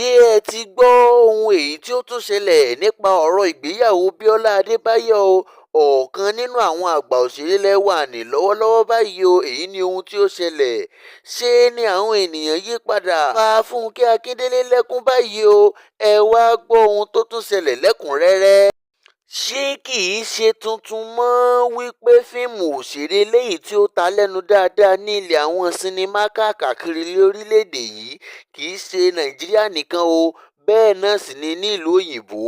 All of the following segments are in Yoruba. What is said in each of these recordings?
Ṣé ẹ ti gbọ́ ohun èyí tí ó tún ṣẹlẹ̀ nípa ọ̀rọ̀ ìgbéyàwó Bíọ́lá Adébáyọ̀, ọ̀kan nínú àwọn àgbà òṣèré ilẹ̀ wa ní lọ́wọ́lọ́wọ́ báyìí o? Èyí ni ohun tí ó ṣẹlẹ̀. Ṣe ni àwọn ènìyàn yí padà pa Fúnkẹ́ Akíndélé lẹ́kún báyìí o. Ẹ wá gbọ́ ohun tó tún ṣẹlẹ̀ lẹ́kùn-ún-rẹ́rẹ́. Ṣé kì í ṣe tuntun mọ́ wípé fíìmù òṣèré eléyìí tí ó ta lẹ́nu dáadáa ní ilẹ̀ àwọn sinimá káàkiri lórílẹ̀‐èdè yìí kì í ṣe Nàìjíríà nìkan o, bẹ́ẹ̀ náà sì ni nílùú òyìnbó?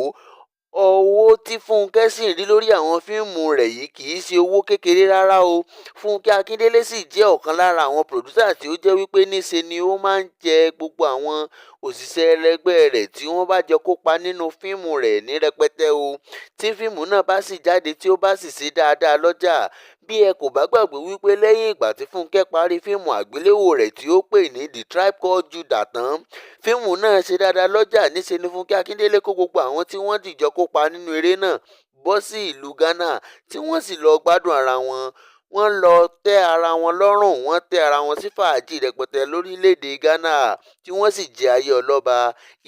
Owó tí Fúnkẹ́ sì ń rí lórí àwọn fíìmù rẹ̀ yìí kì í ṣe owó kékeré rárá o. Fúnkẹ́ Akíndélé sì jẹ́ ọ̀kan lára àwọn pòdúsà tí ó jẹ́ wípé níṣe ni ó máa ń jẹ gbogbo àwọn òṣìṣẹ́ ẹlẹgbẹ́ rẹ̀ tí wọ́n bá jọ kópa nínú fíìmù rẹ̀ ní rẹpẹtẹ o. Tí fíìmù náà bá sì jáde, tí ó bá sì ṣe dáadáa lọ́jà. Bí ẹ kò bá gbàgbé wípé lẹ́yìn ìgbà tí Fúnkẹ́ parí fíìmù àgbéléwò rẹ̀ tí ó pè ní The Tribe Called Judah tán, fíìmù náà ṣe dáadáa lọ́jà, níṣe ni Fúnkẹ́ Akíndélé kó gbogbo àwọn tí wọ́n dìjọ kópa nínú eré náà bọ́ sí ìlú Ghana, tí wọ́n sì lọ gbádùn ara wọn. Wọ́n lọ tẹ́ ara wọn lọ́rùn, wọ́n tẹ́ ara wọn sí fàájì rẹpẹtẹ lórílẹ̀‐èdè Ghana, tí wọ́n sì jẹ ayé ọlọ́ba.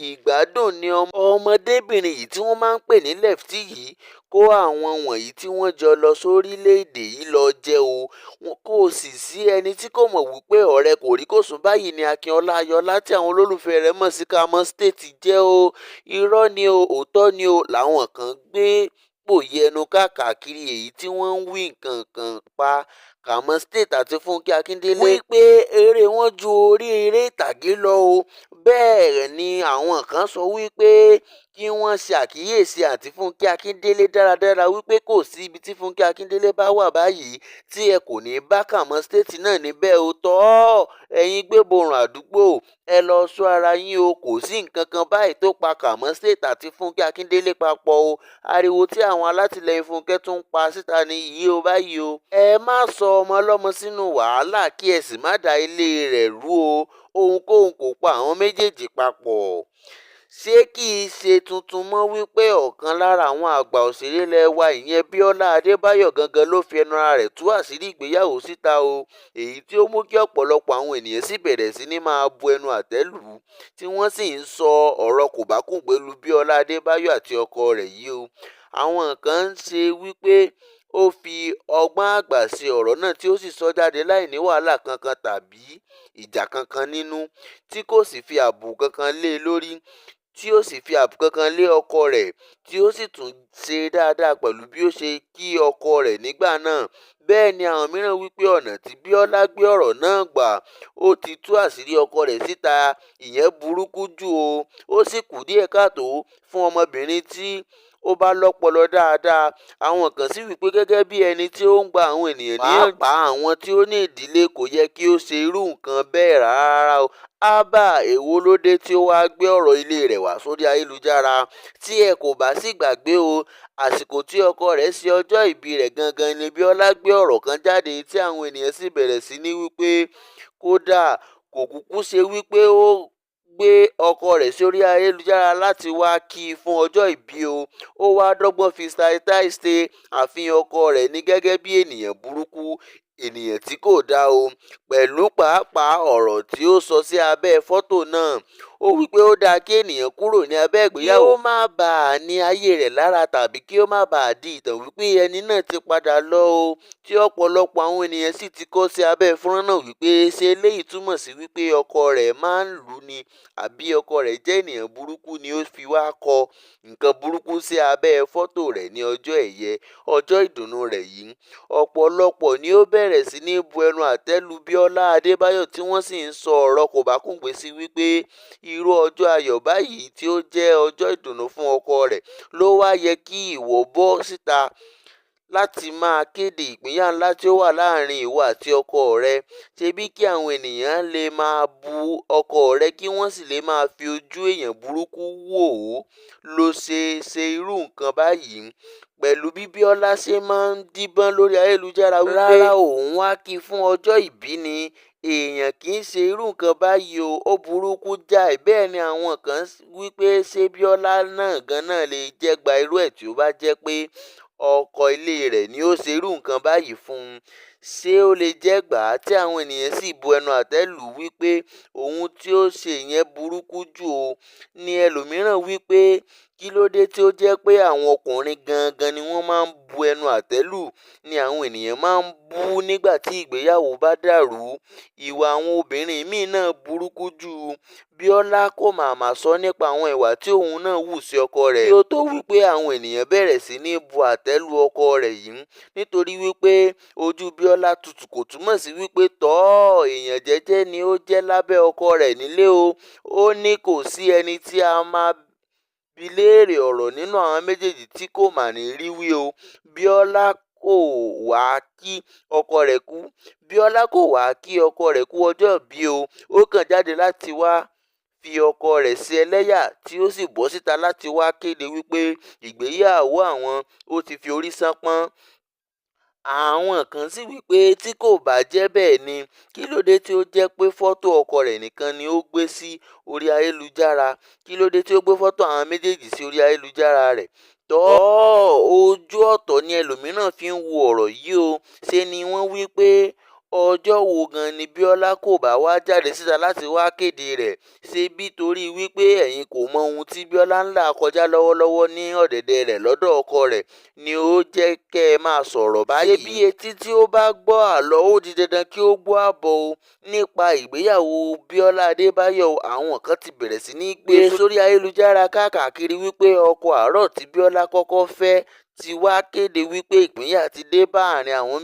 Ìgbádùn ni ọmọdébìnrin yìí tí wọ́n máa ń pè ní Lefty yìí kó àwọn wọ̀nyí tí wọ́n jọ lọ sórílẹ̀‐èdè yìí lọ jẹ́ o. Kò sì sí ẹni tí kò mọ̀ wípé ọ̀rẹ́ kòríkòsùn báyìí ni Akínọlá Ayọ̀ọ́lá tí àwọn olólùfẹ́ rẹ̀ mọ̀ sí Kamo State jẹ́ o. Irọ́ ni o, òótọ́ ni o, làwọn kan gbé pòyì ẹnu káàkiri èyí tí wọ́n ń wí nǹkan kan pa Kamo State àti Fúnkẹ́ Akíndélé wípé eré wọn ju orí eré ìtàgé lọ o. Bẹ́ẹ̀ ni àwọn kan sọ wípé kí wọ́n ṣe àkíyèsí àǹtí Fúnkẹ́ Akíndélé dáradára, wípé kò sí ibi tí Fúnkẹ́ Akíndélé bá wà báyìí tí ẹ kò ní bá Kamo State náà níbẹ̀ o. Tọ́ ẹ̀yin gbéborùn àdúgbò, ẹ lọ ṣọ́ ara yín o. Kò sí nǹkan kan báyìí tó pa Kamo State àti Fúnkẹ́ Akíndélé papọ̀ o. Ariwo tí àwọn alátìlẹyìn Fúnkẹ́ tún ń pa síta ní yìí o báyìí o. Ẹ má sọ ọmọ ọlọ́mọ sínú wàhálà, kí ẹ sì má da ilé rẹ̀ rú o. Ohunkóhun kò pa àwọn méjèèjì papọ̀. Ṣé kì í ṣe tuntun mọ́ wípé ọ̀kan lára àwọn àgbà òṣèré ilẹ̀ wa, ìyẹn Bíọ́lá Adébáyọ̀ gangan ló fi ẹnu ara rẹ̀ tú àṣírí ìgbéyàwó síta o, èyí tí ó mú kí ọ̀pọ̀lọpọ̀ àwọn ènìyàn sì bẹ̀rẹ̀ sí ní máa bu ẹnu àtẹ́ lù ú, tí wọ́n sì ń sọ ọ̀rọ̀ kòbákùngbé lu Bíọ́lá Adébáyọ̀ àti ọkọ rẹ̀ yìí o. Àwọn kan ń ṣe wípé ó fi ọgbọ́n àgbà ṣe ọ̀rọ̀ náà, tí ó sì sọ jáde láì ní wàhálà kankan tàbí ìjà kankan nínú, tí kò sì fi àbùkù kankan lé e lórí, tí ó sì fi àbùkù kankan lé ọkọ rẹ̀, tí ó sì tún ṣe dáadáa pẹ̀lú bí ó ṣe kí ọkọ rẹ̀ nígbà náà. Bẹ́ẹ̀ ni àwọn mìíràn wípé ọ̀nà tí Bíọ́lá gbé ọ̀rọ̀ náà gbà, ó ti tú àṣírí ọkọ rẹ̀ síta, ìyẹn burúkú jù o. Ó sì kù díẹ̀ káàtó fún ọmọbìnrin tí ó bá lọ́pọlọ dáadáa. Àwọn kan sì wípé gẹ́gẹ́ bí ẹni tí ó ń gba àwọn ènìyàn níyànjú, pàápàá àwọn tí ó ní ìdílé, kò yẹ kí ó ṣe irú nǹkan bẹ́ẹ̀ rárá o. Hábà, èwo ló dé tí ó wáá gbé ọ̀rọ̀ ilé rẹ̀ wá sórí ayélujára? Tí ẹ kò bá sì gbàgbé o, àsìkò tí ọkọ rẹ̀ ṣe ọjọ́ ìbí rẹ̀ gangan ni Bíọ́lá gbé ọ̀rọ̀ kan jáde, tí àwọn ènìyàn sì bẹ̀rẹ̀ sí ní wípé kódà kò kúkú ṣe wípé ó gbé ọkọ rẹ̀ sórí ayélujára láti wá kí i fún ọjọ́ ìbí o, ó wáá dọ́gbọ́n fi style ṣe àfihàn ọkọ rẹ̀ ní gẹ́gẹ́ bí ènìyàn burúkú, ènìyàn tí kò dáa o. Pẹ̀lú pàápàá ọ̀rọ̀ tí ó sọ sí abẹ́ fọ́tò náà, ó wípé ó dáa kí ènìyàn kúrò ní abẹ́ ìgbéyàwó kí ó má bàa ní ayé rẹ̀ lára tàbí kí ó má bàa di ìtàn wípé ẹni náà ti padà lọ o, tí ọ̀pọ̀lọpọ̀ àwọn ènìyàn sì ti kọ sí abẹ́ fọ́nrán náà wípé ṣé eléyìí túmọ̀ sí wípé ọkọ rẹ̀ máa ń lù ú ni, àbí ọkọ rẹ̀ jẹ́ ènìyàn burúkú ni ó fi wá kọ nǹkan burúkú sí abẹ́ fọ́tò rẹ̀ ní ọjọ́ ẹ̀yẹ, ọjọ́ ìdùnnú rẹ̀ yìí. Ọ̀pọ̀lọpọ̀ ni ó bẹ̀rẹ̀ sí ní bu ẹnu àtẹ́ lu Bíọ́lá Adébáyọ̀, tí wọ́n sì ń sọ ọ̀rọ̀ kòbákùngbé sí wípé irú ọjọ́ ayọ̀ báyìí tí ó jẹ́ ọjọ́ ìdùnnú fún ọkọ rẹ̀ ló wá yẹ kí ìwọ bọ́ síta láti máa kéde ìpínyà ńlá tí ó wà láàrin ìwọ àti ọkọ rẹ? Ṣebí kí àwọn ènìyàn lè máa bú ọkọ rẹ, kí wọ́n sì lè máa fi ojú èèyàn burúkú wò ó ló ṣe ṣe irú nǹkan báyìí? Pẹ̀lú bí Bíọ́lá ṣe máa ń díbọ́n lórí ayélujára wípé rárá òun wá kí i fún ọjọ́ ìbí ni, èèyàn kì í ṣe irú nǹkan báyìí o, ó burúkú jáì. Bẹ́ẹ̀ ni àwọn kan wípé ṣé Bíọ́lá náà ganan lè jẹ́ gba irú ẹ̀ tí ó bá jẹ́ pé ọkọ ilé rẹ̀ ni ó ṣe irú nǹkan báyìí fún un? Ṣé ó lè jẹ́ gbà á tí àwọn ènìyàn sì bu ẹnu àtẹ́ lù ú wípé ohun tí ó ṣe yẹn burúkú jù ó ní. Ẹlòmíràn wípé kí ló dé tí ó jẹ́ pé àwọn ọkùnrin gangan ni wọ́n máa ń bu ẹnu àtẹ́ lù, ni àwọn ènìyàn máa ń bú nígbà tí ìgbéyàwó bá dàrú. Ìwà àwọn obìnrin míì náà burúkú jù. Bíọ́lá kò màmá sọ nípa àwọn ìwà tí òun náà hù sí ọkọ rẹ̀ kí ó tó wípé àwọn ènìyàn bẹ̀rẹ̀ sí ní bu àtẹ́ lu ọkọ rẹ̀ yìí, nítorí wípé ojú Bíọ́lá tutù kò túmọ̀ sí wípé tọ́ èèyàn jẹ́jẹ́ ni ó jẹ́ lábẹ́ ọkọ rẹ̀ nílé o. Ó ní kò sí ẹni tí a máa bi léèrè ọ̀rọ̀ nínú àwọn méjèèjì tí kò mà ní rí wí o. Bíọ́lá kò wá kí ọkọ rẹ̀ kú Bíọ́lá kò wá kí ọkọ rẹ̀ kú ọjọ́ ìbí o. Ó kàn jáde láti wá fi ọkọ rẹ̀ ṣe ẹlẹ́yà, tí ó sì bọ́ síta láti wá kéde wípé ìgbéyàwó àwọn ó ti fi orí ṣánpọ́n. Àwọn kan sì wípé tí kò bá jẹ́ bẹ́ẹ̀ ni, kí ló dé tí ó jẹ́ pé fọ́tò ọkọ rẹ̀ nìkan ni ó gbé sí orí ayélujára? Kí ló dé tí ó gbé fọ́tò àwọn méjèèjì sí orí ayélujára rẹ̀? Tọ́, ojú ọ̀tọ̀ ni ẹlòmíràn fi ń wo ọ̀rọ̀ yìí o. Ṣe ni wọ́n wí pé ọjọ́ wo gan ni Bíọ́lá kò bá wá jáde síta láti wá kéde rẹ̀? Ṣebí torí wípé ẹ̀yin kò mọ ohun tí Bíọ́lá ń là kọjá lọ́wọ́lọ́wọ́ ní ọ̀dẹ̀dẹ̀ rẹ̀ lọ́dọ̀ ọkọ rẹ̀ ni ó jẹ́ kẹ́ ẹ máa sọ̀rọ̀ báyìí. Ṣebí etí tí ó bá gbọ́ àlọ́ ó di dandan kí ó gbọ́ àbọ̀ o. Nípa ìgbéyàwó Bíọ́lá Adébáyọ̀, àwọn kan ti bẹ̀rẹ̀ sí ní gbé sórí ayélujára káàkiri wípé ọkọ àárọ̀ tí Bíọ́lá kọ́kọ́ fẹ́ ti wá kéde wípé ìpínyà ti dé bá àárín àwọn.